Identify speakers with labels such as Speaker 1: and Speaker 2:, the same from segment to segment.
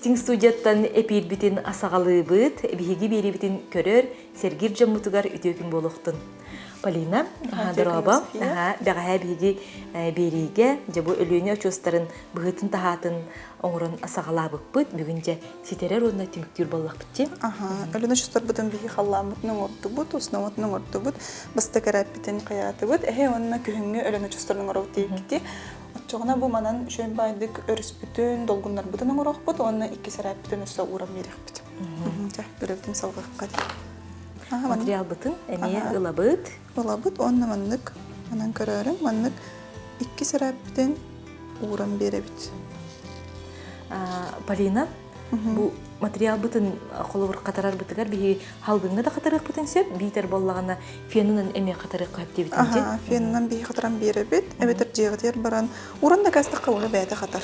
Speaker 1: Истиҥ студияттан эпиирбитин асаҕалыыбыт, биһиги биэриибитин көрөр, сэргиир дьоммутугар үтүө күн буолуохтун. Полина, дорообо. Бэҕэһээ биһиги биэриигэ дьэ бу Өлүөнэ очуостарын быһыытын-таһаатын оҥорон саҕалаабыппыт. Бүгүн дьэ ситэрэр уонна түмүктүүр буоллахпыт дии.
Speaker 2: Өлүөнэ очуостарбытын биһи халлааммытын оҥордубут, основатын оҥордубут, бастакы эрэппитин хайаатыбыт. Эһэ уонна күһүҥҥү Өлүөнэ очуостарын оҥоробут диэбиккити. Оччоҕуна бу манан үчүгэй баайдык өрүспүтүн, долгуннарбытын оҥоруохпут уонна иккис эрэппитин өссө ууран биэриэхпит. Дьэ, үлэбитин салҕыахха дии.
Speaker 1: Материалбытын эмиэ ылабыт.
Speaker 2: Ылабыт уонна маннык манан көрөөрүҥ, маннык иккис эрэппитин ууран биэрэбит.
Speaker 1: Полина, бу материалбытын холобур хатарарбытыгар биһиги халгыҥҥа да хатарыахпытын сөп, биитэр буоллаҕына фенынан эмиэ хатарыахха сөп диэбитин
Speaker 2: Аха, фенынан биһи хатаран биэрэбит, эбэтэр дьиэҕитигэр баран уран да каастахха ула бэйэтэ хатар.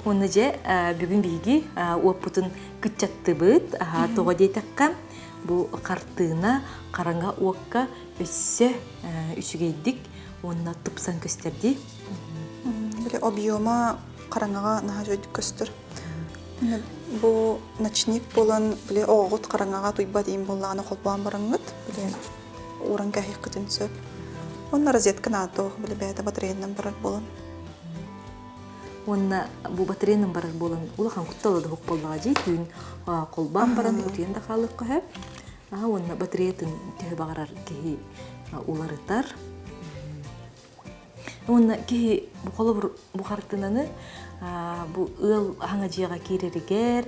Speaker 1: Уонна дьэ бүгүн биһиги уоппутун кыччаттыбыт. Тоҕо диэтэххэ, бу хартыына хараҥа уокка өссө үчүгэйдик уонна тупсан көстөр дии.
Speaker 2: Били объема хараҥаҕа наһаа үчүгэйдик көстөр. Бу ночник буолан били оҕоҕут хараҥаҕа туйбат иин буоллаҕына холбоон бараҥҥыт били ууран кээһиэххитин сөп. Уонна розетка наада били бэйэтэ батареянан барар буолан.
Speaker 1: Уонна бу батареянан барар буолан улахан куттала да буоллаҕа дии түүн холбоон баран утуйан да хаалыахха сөп. Уонна батареятын төһө баҕарар киһи уларытар. Уонна киһи бу холобур бу хартыынаны бу ыал аһаҥа дьиэҕэ киирэригэр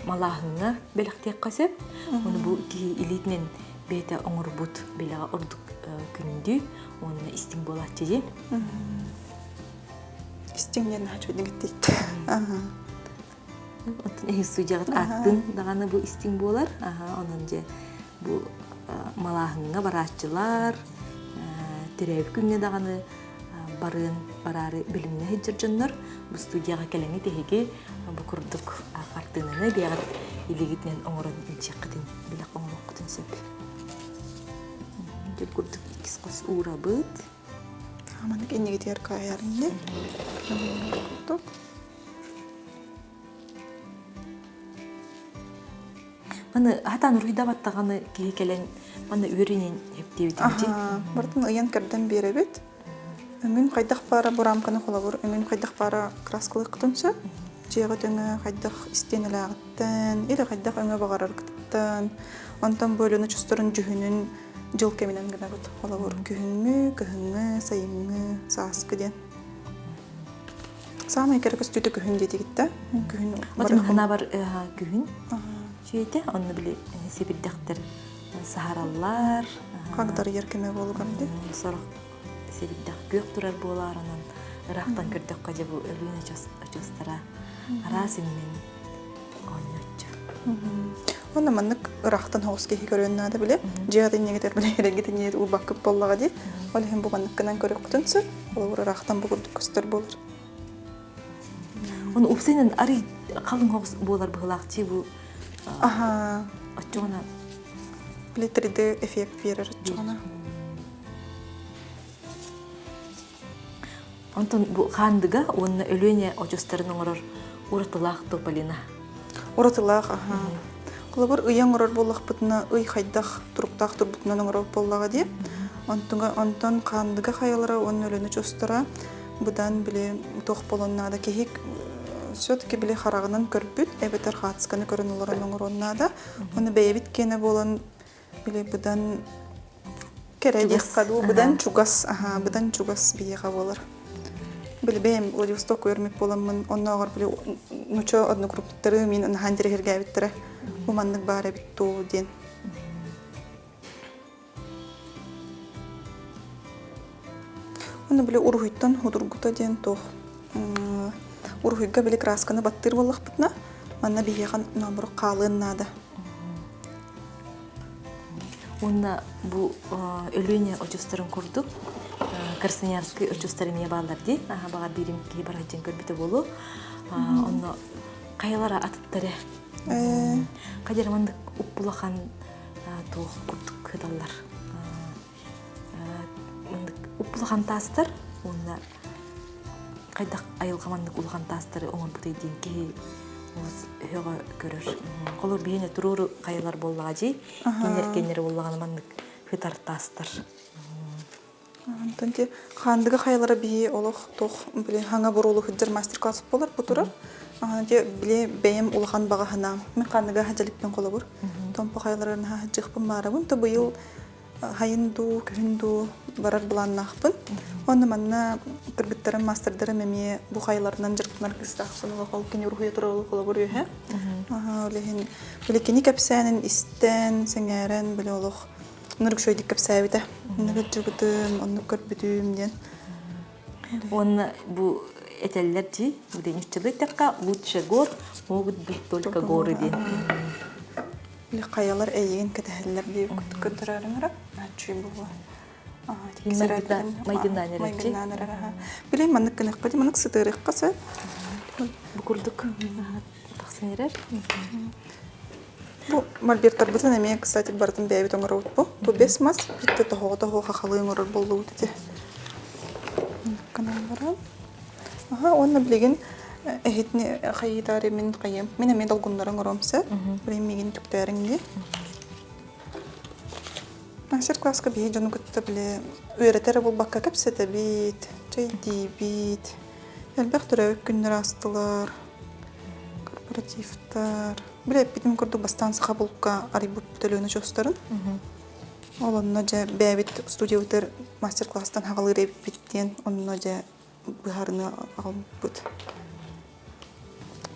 Speaker 1: малааһыҥҥа бэлэхтиэххэ сөп. Уонна бу киһи илиитинэн бэйэтэ оҥорбут бэлэҕэ ордук күндү уонна истиҥ буолааччы дии.
Speaker 2: Истиҥ диэн наһаа үчүгэйдик эттиит.
Speaker 1: Оттон эһи студияҕыт ааттын даҕаны бу истиҥ буолар. Онон дьэ бу малааһыҥҥа барааччылар, төрөөбүт күҥҥэ даҕаны барыан бараары бэлэмнэ сылдьар дьоннор бу студияҕа кэлэҥҥит эһиги бу курдук хартыынаны бэйэҕит илиигитинэн оҥорон илдьиэххитин, бэлэх оҥоруоххутун сөп. Дьэ курдук иккис хос уурабыт.
Speaker 2: Маннык иннигитигэр каайарынны. Курдук.
Speaker 1: Маны хатан уруйдабат даҕаны киһи кэлэн манна үөрүнэн хэптиэбитинчи.
Speaker 2: Бартын ыйан кэрдэн биэрэбит. Өҥүн хайдах баара бу рамканы холобур өҥүн хайдах баара краскалыаххытын сөп. Дьиэҕит өҥө хайдах истиэнэлээҕиттэн или хайдах өҥө баҕараргытыттан онтон бу өлөнү чустарын дьүһүнүн дьыл кэминэн гынабыт. Холобур күһүҥҥү, кыһыҥҥы, сайыҥҥы, сааскы диэн. Саамай кэрэ көстүүтэ күһүн диэтигиттэ. Күһүн
Speaker 1: Отун ханабар күһүн сүөтэ онно били сибирдэхтэр саһараллар.
Speaker 2: Хагдарыйар кэмэ буолугар ди.
Speaker 1: Сорох сибирдэх күөх турар буолаар онон ыраахтан көрдөххө дьэ бу өлүүн очуостара араас иминэн оонньооччу.
Speaker 2: Онно маннык ыраахтан соҕус киһи көрүөн наада били. Дьиэҕит иннигитэр били эрэгит иннигит уурбаккыт буоллаҕа дии. Ол иһин бу манныккынан көрүөххүтүн сөп. Холобур ыраахтан бу курдук көстөр буолар.
Speaker 1: Оны упсайынан арый халыҥ соҕус буолар быһылаах дии бу
Speaker 2: Аха.
Speaker 1: оччоҕуна
Speaker 2: Били 3D эффект биэрэр оччоҕуна.
Speaker 1: Онтон бу Хаандыга уонна Өлүөнэ очустарын оҥорор уратылаах Тополина.
Speaker 2: Уратылаах, аха. Холобур, ый оҥорор буоллахпытына, ый хайдах туруктаах турбутунан оҥорор буоллаҕа дии. Онтуга, онтон Хаандыга хайалара уонна Өлүөнэ очустара быдан били туох буолуон наада киһи все-таки били хараҕынан көрбүт эбэтэр хаацканы көрөн олорон оҥоруон наада. Оны бэйэбит киэнэ буолан били быдан Кэрэ диэххэ дуу, быдан чугас, аһаа, быдан чугас биһиэхэ буолар. Били бэйэм Владивосток үөрмүт буоламмын, оннооҕор били нуча одногруппуттары мин наһаа интэриэһиргээбиттэрэ. Бу маннык баар эбит дуу диэн. Уонна били уруһуйтан судургута диэн туох уруһуйга били красканы баттыыр буоллахпытына, манна биһиэхэ наоборот хаалыан наада.
Speaker 1: Уонна бу Өлүөнэ очустарын курдук Красноярскай очустар эмиэ бааллар дии. Аха баҕар биирим киһи бара сылдьан көрбүтэ буолуо. Онно хайалара атыттара Хадьар маннык уппулахан туох курдук кыталлар. Улахан таастар уонна хайдах айылҕа маннык улахан таастары оҥорбутай диэн киһи олус өһөҕө көрөр. Холор биһиэнэ туруору хайалар буоллаҕа дии. Кинилэр кинилэр буоллаҕына маннык хытар таастар.
Speaker 2: Онтон ти хаандыга хайалара биһи олох туох били хаҥа буруулу сылдьар мастер-класс буолар бу турар. Аны били бэйэм улахан баҕаһынаам. Мин хаандыга сылдьалиппин холобур. Томпо хайаларын сылдьыахпын баарабын. То быйыл хайын дуу, күһүн дуу барар былааннаахпын. Онно манна кыргыттарым, мастердарым эмиэ бу хайаларынан дьарыктанар кыыстаахпын. Ол кини уруһуйа турар холобур үөһэ. Ол иһин били кини кэпсээнин истэн, сэҥээрэн, били олох Нурик үчүгэйдик кэпсээбитэ. Оннук ырдьыбытым, оннук көрбүтүм диэн.
Speaker 1: Уонна бу этэллэр дии, нуччалыы эттэххэ, лучше гор могут быть только горы диэн.
Speaker 2: Или хайалар эйигин кэтэһэллэр дии көрдөрөрүҥ аччый буолуо.
Speaker 1: Майгыннаан эрэр
Speaker 2: Майгыннаан эрэр аха. Билин маннык гыныахха дии, маннык сытыарыахха сөп.
Speaker 1: Бу курдук тахсан эрэр.
Speaker 2: Бу мольберттарбытын эмиэ, кстати, барытын бэйэбит оҥоробут бу. Бу бэс мас, бүттэ тоһоҕо-тоһоҕо хахалыы оҥорор буоллубут ити. Гынан баран. Аха, уонна билигин эһитини хайыытаары мин хайыам. Мин эмиэ долгуннары оҥоруом сөп. Билигин миигин түктээриҥ дии. Мастер-класска биһи дьону кытта били үөрэтэр эрэ буолбакка кэпсэтэбит, чэйдиибит. Элбэх төрөөбүт күннэр аастылар, корпоративтар. Били эппитим курдук бастаан саха булка арыйбыт Өлүөнэ чуостарын. Ол онно дьэ бэйэбит студиябытыгар мастер-класстан хаҕалыыр эбиппит диэн онно дьэ быһаарыныы аҕалбыппыт.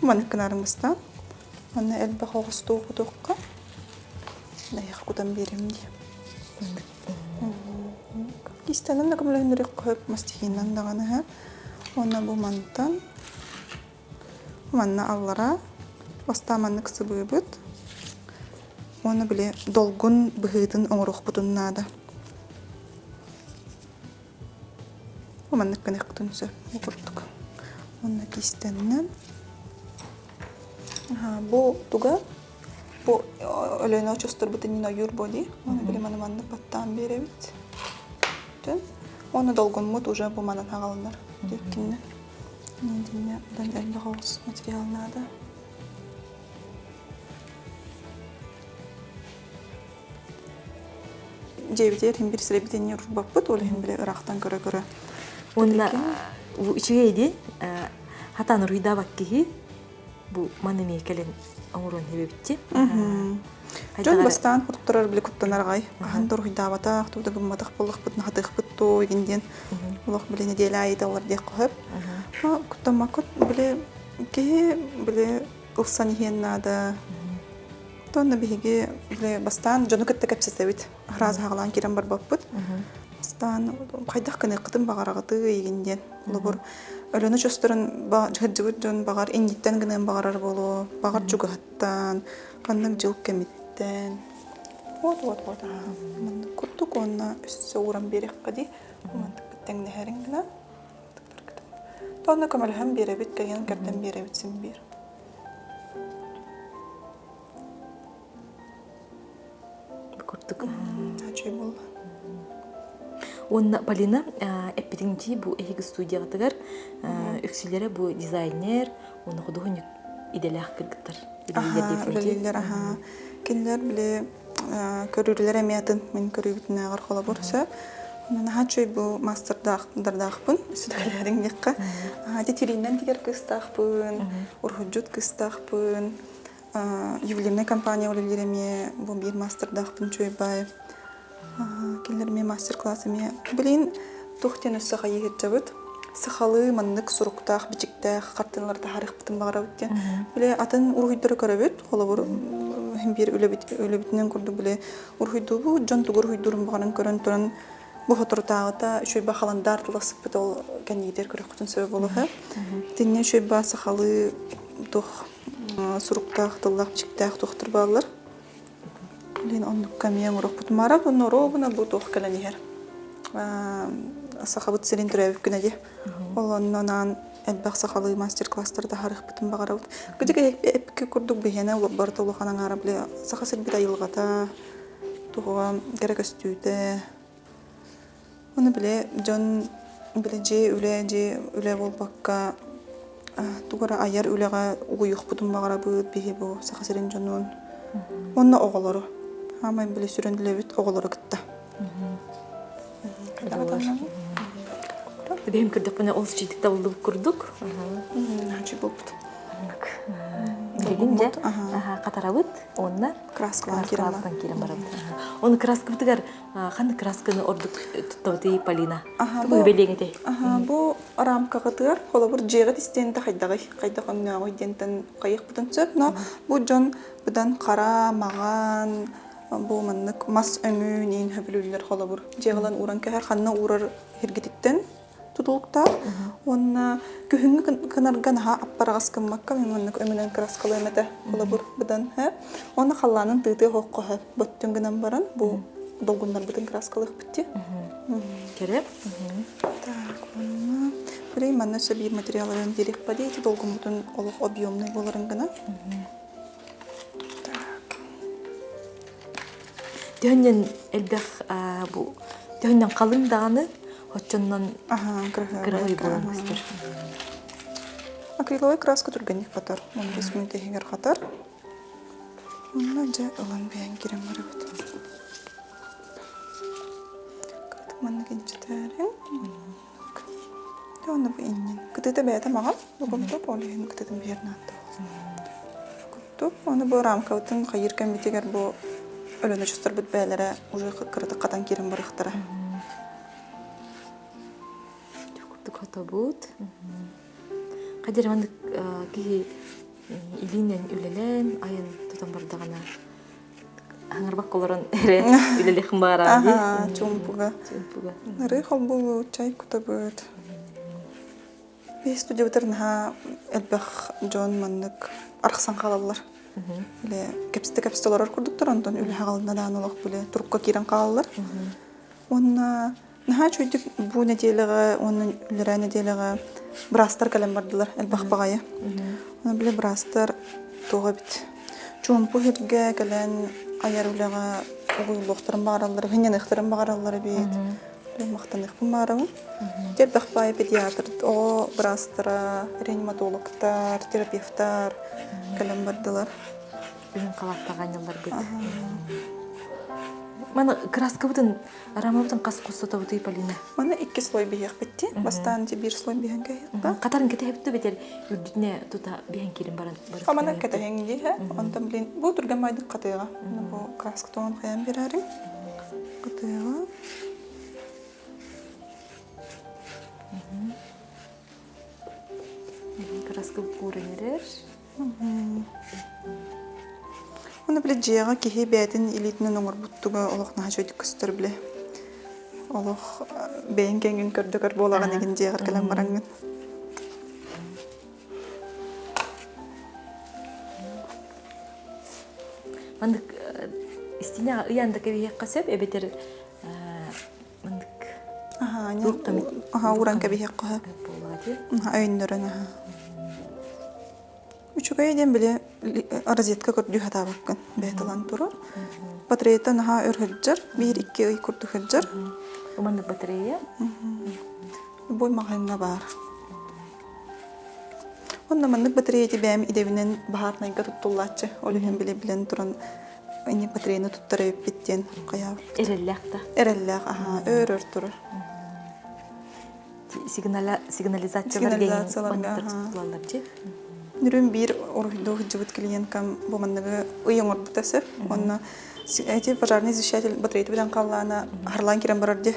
Speaker 2: Маннык гынаарым бастаан. Манна элбэх оҕустуу кутуохха. Эйиэхэ кутан биэриэм дии. Кистэнэн да көмөлөһүннэриэххэ сөп мастихиннан даҕаны һэ. Уонна бу мантан Манна аллара бастаан маннык сыбыыбыт уонна били долгун быһыытын оҥоруохпутун наада. Маннык гыныахпытын сөп бу курдук. Уонна киистэннэн бу туга бу Өлөөнө очосторбутун иин ойуур буо дии. Уонна били маны маннык баттаан биэрэбит. Уонна долгуммут уже бу манан аҕалынар диэккиннэ. Итиннэ элбэх оҕус материал наада. Дьиэбитигэр иһин бир сирэйбитин урбаппыт, ол иһин били ыраахтан көрө-көрө.
Speaker 1: Уонна үчүгэй диэн хатан уруйдаабат киһи бу маны эмиэ кэлэн оҥоруон сөбүччи.
Speaker 2: Дьон бастаан куттарар били куттанар аҕай. Хаһан да уруһуйдаабатах, тугу да гымматах буоллахпытына хатыахпыт дуу игин диэн олох били нэдиэлэ аайы да олор диэх сөп. Куттаммаккыт били киһи били ылсан иһиэн наада. Тонна биһиги били бастаан дьону кытта кэпсэтэбит. Араас аҕалаан киирэн барбаппыт. Бастаан хайдах гыныаххытын баҕараҕытый игин диэн. Холобур, Өлөнө чосторун сылдьыбыт дьон баҕар инниттэн гыныан баҕарар буолуо, баҕар чугаһыттан, ханнык дьыл кэмиттэн. Вот вот вот аһаа маннык курдук уонна өссө ууран биэриэххэ дии. Мантык тэҥнэһэриҥ гына. Тонна көмөлөһөн биэрэбит, кэйэн кэрдэн биэрэбит син биир.
Speaker 1: Курдук.
Speaker 2: Үчүгэй буолла.
Speaker 1: Уонна Полина эппитиҥ дии бу эһиги студияҕытыгар үксүлэрэ бу дизайнер уонна худуоһунньук идэлээх кыргыттар
Speaker 2: үлэлииллэр аһаа. Кинилэр били көрүүлэр эмиэ атын мин көрүүбүтүнээҕэр холобур сөп. Наһаа үчүгэй бу мастердаахпын сүтэлээриҥ диэххэ. Ити тириинэн тигэр кыыстаахпын, уруһуйдьут кыыстаахпын, ювелирнай компания үлэлиир эмиэ бу биир мастердаахпын үчүгэй Кинилэр эмиэ мастер-класс эмиэ. Билигин туох диэн өссө хайыы сылдьабыт. Сахалыы маннык суруктаах, бичиктээх хартыыналары таһаарыахпытын баҕарабыт диэн. Били атын уруһуйдары көрөбүт. Холобур, биир үлэбит, үлэбитинэн курдук били уруһуйдуубут, дьон тугу уруһуйдуурун баҕаран көрөн туран бу соторутааҕыта үчүгэй халандаар тыласыппыт ол кэнниитигэр көрүөххүтүн сөбө буолуо. Итиннэ үчүгэй сахалыы туох суруктаах, тыллаах, бичиктээх туохтар бааллар. Блин, оннукка эмиэ оҥоруохпут. Мара бу норуобуна бу туох кэлэн иһэр. Сахабыт сирин төрөөбүт күнэ дии. Ол онно анаан элбэх сахалыы мастер-класстары таһаарыахпытын баҕарабыт. Кыдьык эппикки курдук биһиэнэ барыта улахан аҥаара били саха сирбит айылҕата, туһуга кэрэ көстүүтэ. Оны биле дьон биле дьиэ үлэ дьиэ үлэ буолбакка тугу эрэ айар үлэҕэ угуйуохпутун баҕарабыт биһи бу Саха сирин дьонун уонна оҕолору. Хаамай биле сүрүн үлэбит оҕолору кытта.
Speaker 1: Бэйэм көрдөхпүнэ ол читик табыллыбыт курдук.
Speaker 2: Начи буолбут.
Speaker 1: Билигин дьэ хатарабыт уонна
Speaker 2: краскалаан
Speaker 1: киирэн барабыт. Оны краскабытыгар ханнык красканы ордук туттабытый Полина? Тугу үбэлиэҥ этэй?
Speaker 2: Бу рамкаҕытыгар холобур дьиэҕит истиэнэтэ хайдаҕый? Хайдах өҥнөөҕүй диэнтэн хайыахпытын сөп, но бу дьон быдан хара, маҕан, бу маннык мас өҥүн иин хөбүлүүллэр холобур дьиэҕэлэн ууран кэһэр ханна уурар сиргититтэн тутулуктаах уонна күһүҥҥү кынарга наһаа аппараҕас гыммакка мин маннык өҥүнэн кыраскалыам этэ холобур быдан һэ уонна халлаанын тыытыа хоһо боттун гынан баран бу долгуннарбытын кыраскалыахпыт дии
Speaker 1: Кэрэ.
Speaker 2: Так, уонна Били манна өссө биир материалларын биэриэхпэ дии ити долгуммутун олох объемный буоларын гына.
Speaker 1: Төһөннөн элбэх бу төһөннөн халыҥ даҕаны оччоннон кыраһыай буолан көстөр.
Speaker 2: Акриловай краска түргэнник батар. 15 мүнөт иһигэр хатар. Онно дьэ ылан бэйэн кирэн барабыт. Кытык маннык инчитээриҥ. Онно бу иннин. Кытыта бэйэтэ маҕан. Лугумтуп ол иһин кытытын биһэр наатта. Куттук. Оны бу рамкабытын хайыр кэммитигэр бу өлөнө чустарбыт бээлэрэ уже кыратык хатан киирэн барыахтара.
Speaker 1: Курдук хотобут. Хадир маннык киһи илиинэн үлэлээн айан тутан бардаҕына Аҥарбакка олорон эрэ үлэлиэххин баҕараҕын дии.
Speaker 2: Аһаа, чуумпуга.
Speaker 1: Чуумпуга.
Speaker 2: Нары холбуу чай кутабыт. Биһи студиябытыгар наһаа элбэх дьон маннык арахсан хаалаллар. Биле кэпсэтэ-кэпсэтэ олорор курдуктар, онтон үлэ хаалына даҕаны олох биле турукка киирэн хаалаллар. Уонна Наһаа үчүгэйдик бу нэдиэлэҕэ уонна үлэрээ нэдиэлэҕэ быраастар кэлэн бардылар элбэх баҕайы. Оны били быраастар туох эбит чуумпу сиргэ кэлэн айар үлэҕэ угуйуллуохтарын баҕараллар, сынньаныахтарын баҕараллар эбит. Махтаныахпын баҕарабын. Элбэх баайы педиатр, оҕо быраастара, реаниматологтар, терапевтар кэлэн бардылар.
Speaker 1: Үрүҥ халааттаах аанньалларбыт. Маны краскабытын Рамабытын хас хос сотобутуй Полина?
Speaker 2: Маны икки слой биһиэхпит дии. Бастаан биир слой биһэн кэһиэхпэ.
Speaker 1: Хатарын кэтэһэбит да бэтэр үрдүтүнэ тута биһэн киирин баран
Speaker 2: Амана кэтэһиҥ дии Онтон блин бу түргэн майдык хатыаҕа. Бу краска тоҕон хайан биэрээриҥ. Хатыаҕа.
Speaker 1: Краска кууран эрэр.
Speaker 2: Уонна били дьиэҕэ киһи бэйэтин илиитинэн оҥорбуттуга олох наһаа үчүгэйдик көстөр били. Олох бэйэҥ кэҥин көрдөкөр буолаҕын игин дьиэҕэр кэлэн бараҥҥын.
Speaker 1: Маннык истиҥэ ыйаан да кэбиһиэххэ сөп эбэтэр маннык
Speaker 2: Аһаа, ууран кэбиһиэххэ сөп. Өйөннөрөн аһаа. Үчүгэй диэн били розетка көрдүү сатаабаккын бэйэ талан турар. Батареята наһаа өр сылдьар, биир-икки ый курдук сылдьар.
Speaker 1: Маннык батарея?
Speaker 2: Любой маҕаһыыҥҥа баар. Онно маннык батарея ити бэйэм идэбинэн баһаарынайга туттуллааччы. Ол иһин били билэн туран инник батареяны туттар эбиппит диэн хайаабыт.
Speaker 1: Эрэллээх да?
Speaker 2: Эрэллээх, аһаа, өөр-өр турар.
Speaker 1: Сигнализациялар туттулаллар дии.
Speaker 2: Нүрүн биир уруһуйдуу сылдьыбыт клиенткам бу манныгы ый оҥорбута сөп. Онно эти пожарный извещатель батареята бүтэн хааллаана харлаан кирэн барар дии.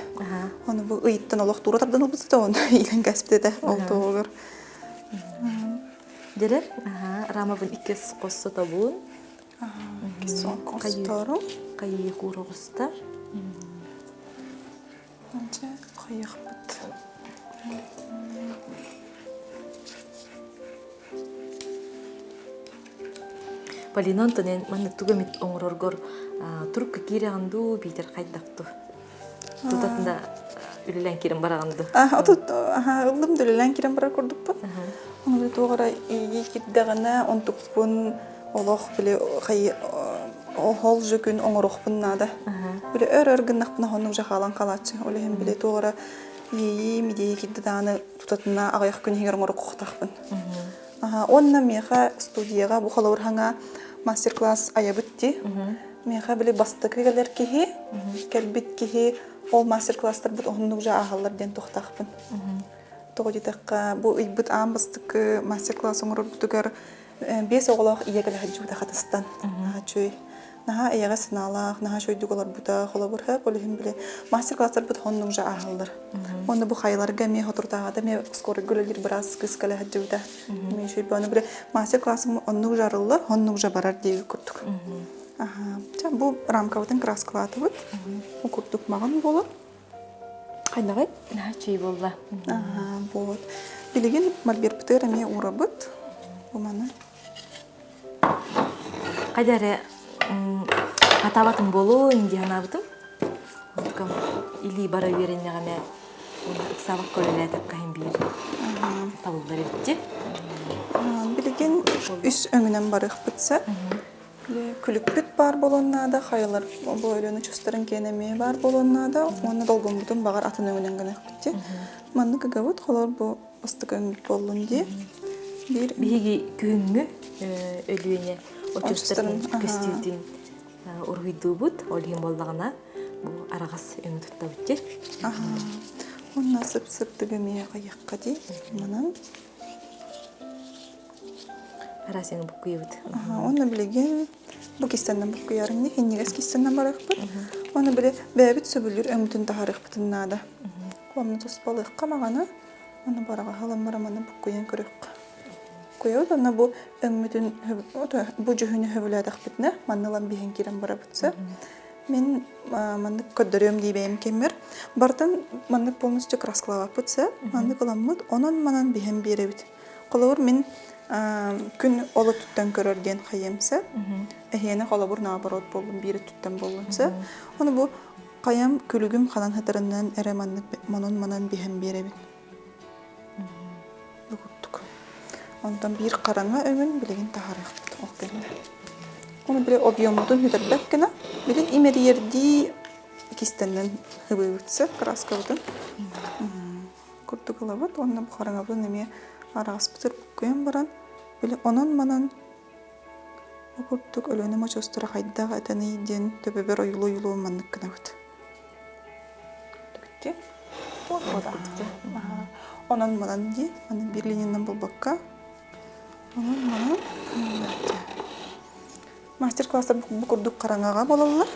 Speaker 2: Ону бу ыйыттан олох туура тардан ылбыта оны илэн кэспит этэ ол туһугар.
Speaker 1: Дьэрэр, рамабын иккис хос сотобун.
Speaker 2: Иккис хостору.
Speaker 1: Хайыы кууроҕуста.
Speaker 2: Дьэ, хайыахпыт.
Speaker 1: Полина Антонен маннык тугу эмит оҥороргор турукка киирэҕин дуу, биитэр хайдах дуу? Тутатына үлэлээн киирэн бараҕын дуу?
Speaker 2: Отут ыллым да үлэлээн киирэн барар курдукпун. Ону туох эрэ иийии киирдэҕинэ, онтукпун олох били хайы ол же күн оҥоруохпун наада. Били өр-өр гыннахпына хоннук же хаалан хаалааччы. Ол иһин били туох эрэ иэйиим, идея киирдэ даҕаны тутатына аҕыйах күн иһигэр оҥоруккутахпын. Уонна миэхэ студияҕа бу холобур хаҥа мастер-класс айабыт дии. Миэхэ били бастакы кэлэр киһи, кэлбит киһи ол мастер-класстарбыт уһуннук же ааһаллар диэн туохтаахпын. Тоҕо диэтэххэ, бу ыйбыт аан бастакы мастер-класс оҥорорбутугар биэс оҕолоох ийэ кэлэ сылдьыбыта хатыстан. Наһаа Наһаа эйэҕэс санаалаах, наһаа үчүгэйдик олорбута, холобур, ол иһин били мастер-класстарбыт оннук же ааһаллар. Уонна бу хайаларга эмиэ соторутааҕыта эмиэ скорыйга үлэлиир быраас кыыс кэлэ сылдьыбыта. Эмиэ үчүгэй Аны били мастер-классым оннук же арыллар, оннук же барар диэбит курдук. Аха. Чэ, бу рамкабытын краскалаатыбыт. Бу курдук маҕан буолар. Хайдаҕый?
Speaker 1: Наһаа үчүгэй буолла.
Speaker 2: Аха, вот. Билигин мольберпытыгар эмиэ уурабыт. Бу маны
Speaker 1: Хайда эрэ хатаабатым буолуо дии санаабытым. Онтукам илии бара үөрэннэҕинэ уонна ыксаабакка үлэлээтэххэ иһин биир табыллар эбит дии.
Speaker 2: Билигин үс өҥүнэн барыахпыт сөп. Күлүкпүт баар буолуон наада, хайалар бу өлүөн участарын киэн эмиэ баар буолуон наада уонна долгуммутун баҕар атын өҥүнэн гыныахпыт дии. Маннык ыгабыт, холор бу бастакы өҥмүт буоллун дии.
Speaker 1: Биир Биһиги күһүҥҥү Өлүөнэ очуостарын көстүүтүн уруһуйдуубут. Ол иһин буоллаҕына бу араҕас өҥү туттабыт дии.
Speaker 2: Уонна сып-сырдык эмиэ хайыахха дии. Манан.
Speaker 1: Араас өҥү буккуйабыт.
Speaker 2: Уонна билигин бу кистэннэн буккуйарынньы хинньигэс кистэннэн барыахпыт. Уонна били бэйэбит сөбүлүүр өҥмүтүн таһаарыахпытын наада. Уонна туспалыахха маҕаны Аны бараҕаһы ылан баран маны буккуйан көрүөххэ. Куйабыт уонна бу өҥмүтүн бу дьүһүнү сөбүлээтэхпитинэ манна ылан биһэн киирэн барабыт сөп. Мин маннык көрдөрүөм дии бэйэм кэммэр. Барытын маннык полностью краскалаабаппыт сөп. Маннык ыламмыт, онон-манан биһэн биэрэбит. Холобур, мин күн ол өттүттэн көрөр диэн хайыам сөп. Эһиэнэ холобур наоборот буоллун, биир өттүттэн буоллун сөп. Ону бу Хайам күлүгүм ханан сытарынан эрэ маннык манан-манан биһэн биэрэбин. Бу курдук. Онтон биир хараҥа өҥүн билигин таһаарыахпыт ол кэннэ. Ону били объеммутун сүтэрбэт гына билин имэрийэрдии кистэннэн ыбыыбыт сөп краскабытын курдук ылабыт уонна бу хараҥабытын эмиэ араҕаспытыгар буккуйан баран били онон-манан Бу курдук Өлүөнэ мочуостара хайдах этэний диэн төбөбөр ойуулуу-ойуулуу маннык гынабыт. Онон манан дии, аны биир линияны булбакка. Онон манан Мастер-класстар бу курдук хараҥаҕа буолаллар.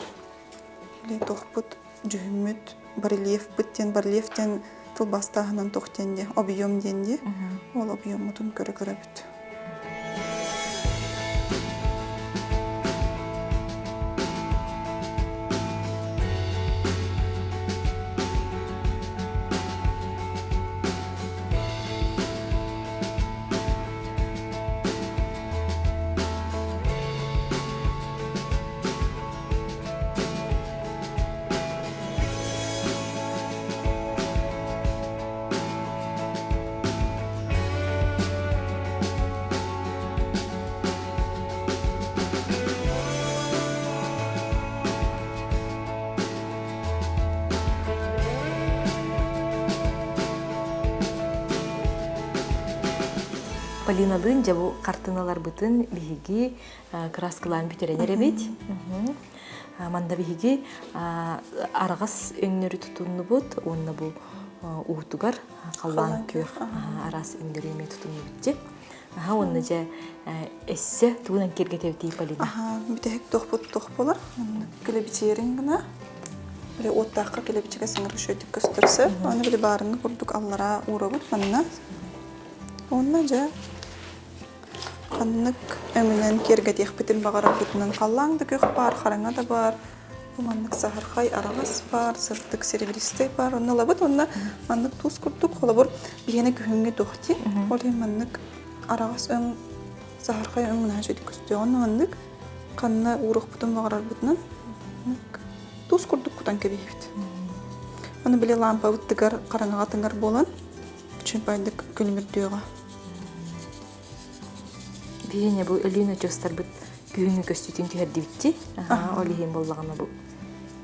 Speaker 2: Били туохпут, дьүһүммүт, барельефпыт диэн, барельеф диэн тылбаастааһынан туох диэн дии, объем диэн дии. Ол объеммутун көрө-көрөбүт.
Speaker 1: Полиналыын дьэ бу хартыыналарбытын биһиги кырааскалаан бүтэрэн эрэбит. Манна биһиги араҕас өҥнөрү тутуннубут уонна бу уутугар халлаан күөх араас өҥнөрү эмиэ тутуннубут дьэ. Аха уонна дьэ эссе тугунан киэргэтэбитий Полина?
Speaker 2: Аха бүтэһик туохпут туох буолар? Килэбичиэрин гына били уоттаахха килэбичигэ саҥара үчүгэйдик көстөрсө. Аны били баарыҥҥы курдук аллараа уурабыт манна. Уонна дьэ Ханнык өҥүнэн киэргэтиэхпитин баҕарарбытынан халлаан да күөх баар, хараҥа да баар, бу маннык саһархай араҕас баар, сырдык серебристэй баар. Онно ылабыт уонна маннык туус курдук, холобур, биһиэнэ күһүҥҥү туох дии. Ол иһин маннык араҕас өҥ, саһархай өҥ наһаа үчүгэйдик көстүөҕүн маннык ханна ууруохпутун баҕарарбытынан маннык туус курдук кутан кэбиһэбит. Аны били лаампабыт тыгар хараҥаҕа тыҥар буолан, үчүгэйдик күлүмүрдүөҕэ.
Speaker 1: Биһиэнэ бу Өлүөн очуостарбыт күһүҥҥү көстүүтүн түһэрдибит дии. Ол иһин буоллаҕына бу.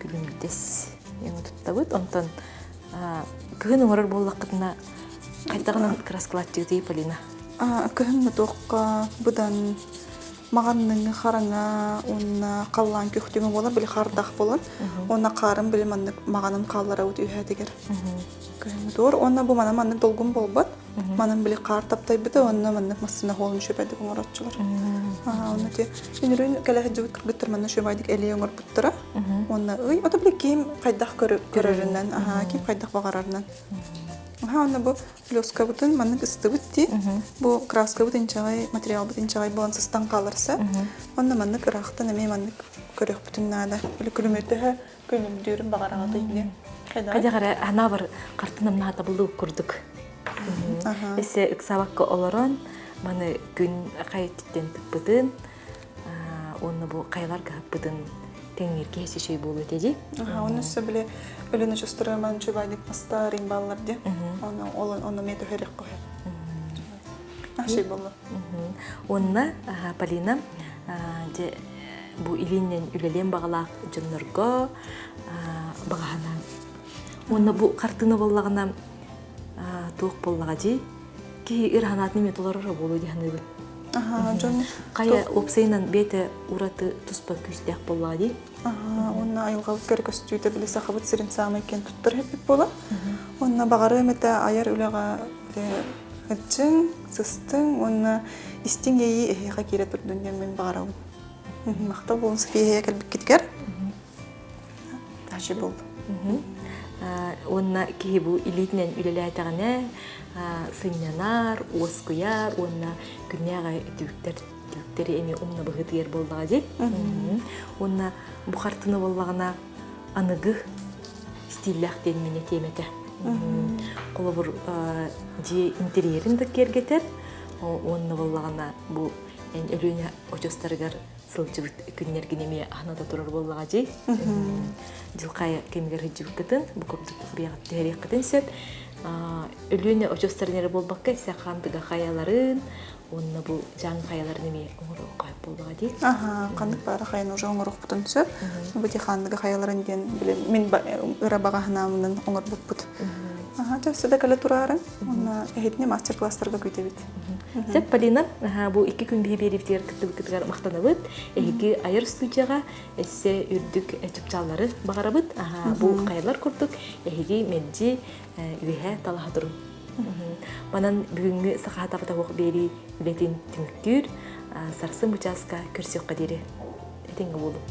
Speaker 1: Күлүмдэс өҥү туттабыт. Онтон кыһын оҥорор буоллаххытына хайдаҕынан кырааскалааччыгытый, Полина?
Speaker 2: Кыһыҥҥы туохха быдан маҕанныҥы хараҥа уонна халлаан күхтүҥү буолар, били хардах буолар. Уонна хаарын били маннык маҕанын хаалларабыт үһээтигэр. Кыһыҥҥы туор уонна бу манан маннык долгун буолбат. Манан били хаар таптайбыта уонна маннык массыына хоолун шөбөдүк оҥороччулар. Онно ти үнүрүүн кэлэ сылдьыбыт кыргыттар манна шөбөдүк элиэ оҥорбуттара. Уонна ый, ото били ким хайдах көрөрүнэн, ким хайдах баҕарарынан. Аха, онно бу плескабытын маннык ыстыбыт дии. Бу краскабыт инчэҕэй, материалбыт инчэҕэй буолан сыстан хааларса. Онно маннык ыраахтан эмиэ маннык көрүөхпүтүн наада. Били күлүмүрдөһө күлүмдүүрүн баҕараҕытый диэн.
Speaker 1: Хайдах эрэ анаабар хартынам наһаа табыллыбыт курдук. Эссе ыксабакка олорон маны күн хайыттан тыкпытын уонна бу хайалар кыһыппытын тэҥнииргэ үчүгэй буолуо этэ дии.
Speaker 2: Онно өссө били өлөн очостор ман чубайдык мастар баллар ди. Оны оны ме төһөрек коһе. Ашый болла.
Speaker 1: Онна Полина же бу илииннен үлэлиэн баҕалаах дьоннорго баҕаһанан. Уонна бу хартыына боллаҕына туох боллаҕа дии киһи ыр ханаатын эмиэ толорор буолуо дии саныыбын.
Speaker 2: Дьон
Speaker 1: Хайа уопсайынан бэйэтэ ураты туспа күүстээх буоллаҕа дии.
Speaker 2: Уонна айылҕабыт кэрэ көстүүтэ били сахабыт сирин саамай киэн туттар эппит буолар. Уонна баҕарыам этэ айар үлэҕэ ыччыҥ, сыстыҥ уонна истиҥ иэйии эһиэхэ киирэ турдун диэн мин баҕарабын. Махтал буолун София кэлбиккитигэр. Тачы буолду.
Speaker 1: Уонна киһи бу илиитинэн үлэлээтэҕинэ сынньанар, уоскуйар уонна күннээҕи түбүктэр түбүктэри эмиэ умна быһыытыйар буоллаҕа дии. Уонна бу хартыына буоллаҕына аныгы стиллээх диэн мин этиэм этэ. Холобур, дьиэ интерьерин да киэргэтэр, уонна буоллаҕына бу эн Өлүөнэ очуостарыгар сылдьыбыт күннэргин эмиэ аһната турар буоллаҕа дии. Дьылхайа кэмигэр сылдьыбыккытын, бу курдук бэйэҕит түһэриэххитин сөп. Өлүөнэ очуостарын эрэ буолбакка, Сахаантыга хайаларын, уонна бу дьаҥ хайаларын эмиэ оҥоруохха буоллаҕа дии.
Speaker 2: Аха, ханнык баара хайаны уже оҥоруохпутун сөп. Бу ханныгы хайаларын диэн били мин ыра баҕаһынаамынан оҥорбуппут. Аха, чэ, да кэлэ тураарын. Уонна эһитини мастер-класстарга күүтэбит.
Speaker 1: Сөп, Полина, бу икки күн биһи биэриибитигэр кыттыбыккытыгар махтанабыт. Эһиги айар студияҕа эссе үрдүк чыпчааллары баҕарабыт. Бу хайалар курдук эһиги мэлдьи үөһэ талаһа турун. Манан бүгүҥҥү Саха табатабох биэрии үлэтин түмүктүүр. Сарсын бу чааска көрсүөххэ диэри. Этэҥҥэ буолуҥ.